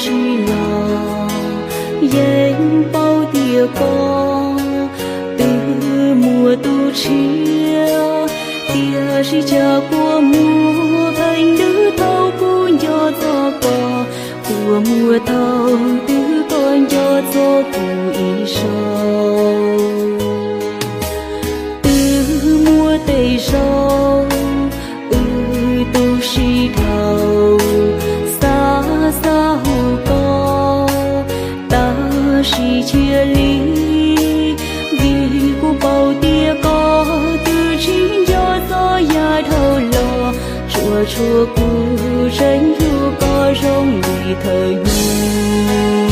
Tsis los yeej paub tias koj twb muaj tus tshiab, tiam sis cas kua muag pheej ntws thaum kuv nco txog koj, kua muag thaum twg koj nco txog kuv ib zaug. Twb muaj tej zaug wb tu sib dhau, xav xav hu koj tab sis cia li, vim kuv paub tias koj twb tsis nco txog yav dhau los, tsuas tshuav kuv tseem hlub koj zoo li thawj hnub.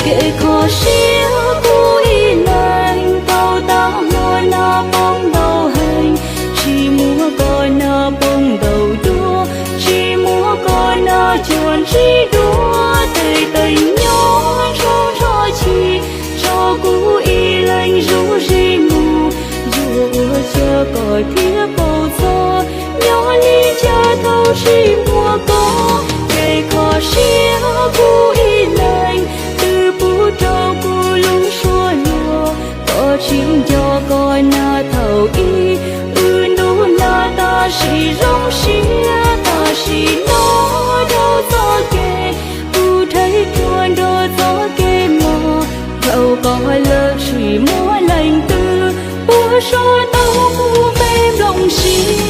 Kev kho siab kuv ib leeg tau tag hmo na poob ntau heev, tsis muaj koj na poob ntau dua, tsis muaj koj na cuag ntsib dua tej teem nyob nrog nrog chim, tso kuv ib leeg zuj zi mus, yuav ua cas koj thiaj paub txog, nyob li cas thaum tsis muaj koj, kev kho siab kuv ib leeg twb pub rau kuv lub suab luag, koj tsis nco koj na thaum ub, wb ntuj na tab sis zoo siab, tam sim no dhau txoj kev, kuv rhais ruam nrog txoj kev mob, dhau koj lawm tsis muaj leej twg puas so tau kuv me nplooj siab.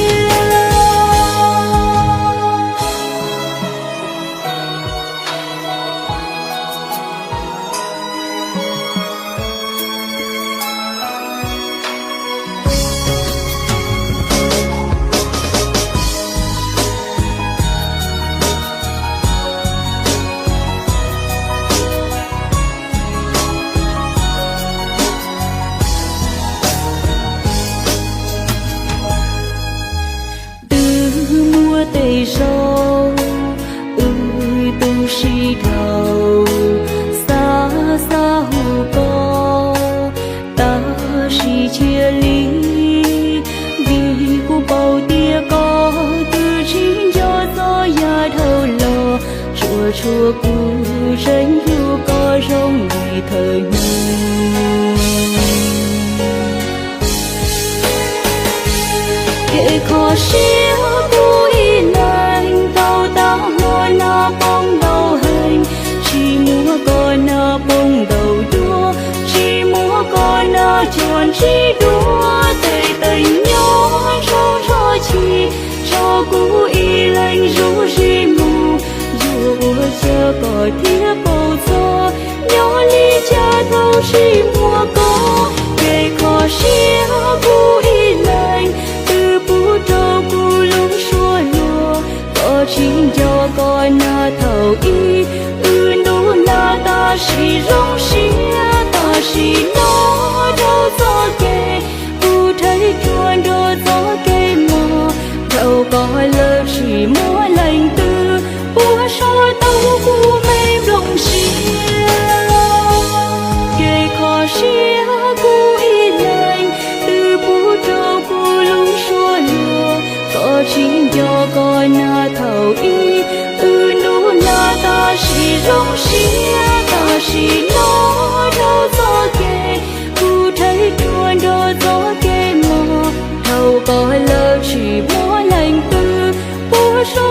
Twb muaj tej zaug wb tu sib dhau, xav xav hu koj tab sis cia li, vim kuv paub tias koj twb tsis nco txog yav dhau los, tsuas tshuav kuv tseem hlub koj zoo li thawj hnub. Kev kho siab kuv ib leeg tau tag hmo na poob ntau heev, tsis muaj koj na poob ntau dua, tsis muaj koj na cuag ntsib dua tej teem nyob nrog nrog chim, tso kuv ib leeg zuj zi mus, yuav ua cas koj thiaj paub txog, nyob li cas thaum tsis muaj koj, kev kho siab kuv ib leeg twb pub rau kuv lub suab luag, koj tsis nco koj na thaum ub, wb ntuj na tab sis zoo siab, tam sim no dhau txoj kev, kuv rhais ruam nrog txoj kev mob, dhau koj lawm tsis muaj leej twg puas so tau kuv me nplooj siab. Kev kho siab kuv ib leeg twb pub rau kuv lub suab luag, koj tsis nco koj na thaum ub, wb ntuj na tab sis zoo siab, tam sim no dhau txoj kev, kuv rhais ruam nrog txoj kev mob, dhau koj lawm tsis muaj leej twg puas so